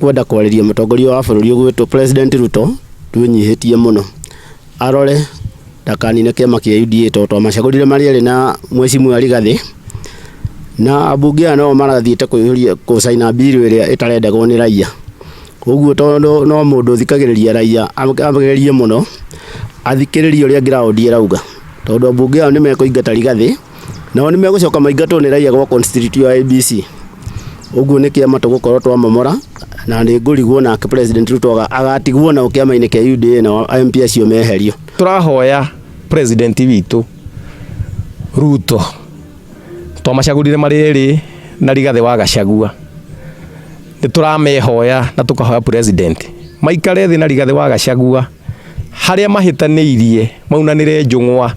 Kwenda kwarĩria mũtongoria wa bũrũri ũgwĩtwo President Ruto twĩnyihĩtie mũno arore ndakanine kĩama kĩa UDA tondũ twamacagũrire marĩ erĩ na Mheshimiwa Rigathĩ na ambunge aya no marathiĩte kũihũria gũcaina bill ĩrĩa ĩtarendagwo nĩ raia. Koguo tondũ no mũndũ ũthikagĩrĩria raia agerie mũno athikĩrĩrie ũrĩa ground ĩrauga, tondũ ambunge aya nĩ mekũingata Rigathĩ nao nĩ megũcoka maingatwo nĩ raia gwa constituency ya ABC. Ũguo nĩ kĩama tũgũkorwo twamomora na nĩ ngũrigwo nake President Ruto agatigwo nao kĩama-inĩ kĩa UDA na MP acio meherio. Tũrahoya president witũ Ruto, twamacagũrire marĩ erĩ na Rigathĩ wa Gachagua, nĩ tũramehoya na tũkahoya president maikare thĩ na Rigathĩ wa Gachagua, harĩa mahĩtanĩirie maunanĩre njũng'wa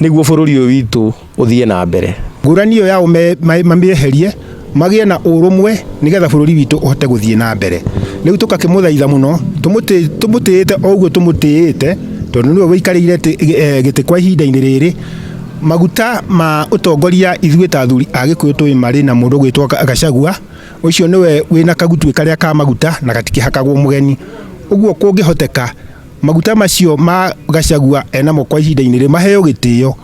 nĩguo bũrũri ũyũ witũ ũthiĩ na mbere. Ngũrani ĩyo yao mamĩeherie, magĩe na ũrũmwe nĩgetha bũrũri witũ ũhote gũthiĩ na mbere. Rĩu tũgakĩmũthaitha mũno, tũmũtĩĩte o ũguo tũmũtĩĩte, tondũ nĩwe ũikarĩire gĩtĩ kwa ihinda-inĩ rĩrĩ. Maguta ma ũtongoria ithuĩ ta athuri a Gĩkũyũ tũĩ marĩ na mũndũ ũgwĩtwo Gachagua, ũcio nĩwe wĩna kagutuĩ karĩa ka maguta na gatikĩhakagwo mũgeni. Ũguo kũngĩhoteka maguta macio ma Gachagua enamo kwa ihinda-inĩ rĩrĩ maheo gĩtĩo,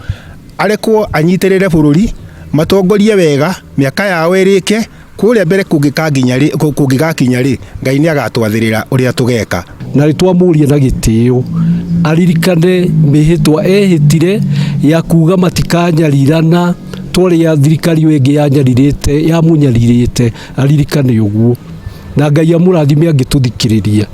arekwo anyitĩrĩre bũrũri, matongorie wega, mĩaka yao ĩrĩke, kũrĩa mbere kũngĩgakinya rĩ, Ngai nĩ agatwathĩrĩra ũrĩa tũgeka. Na nĩ twamũria na gĩtĩo aririkane mĩhĩtwa ehĩtire ya kuga matikanyarirana torĩa thirikari ĩyo ĩngĩ yanyarirĩte yamũnyarirĩte, aririkane ũguo na Ngai amũrathime angĩtũthikĩrĩria.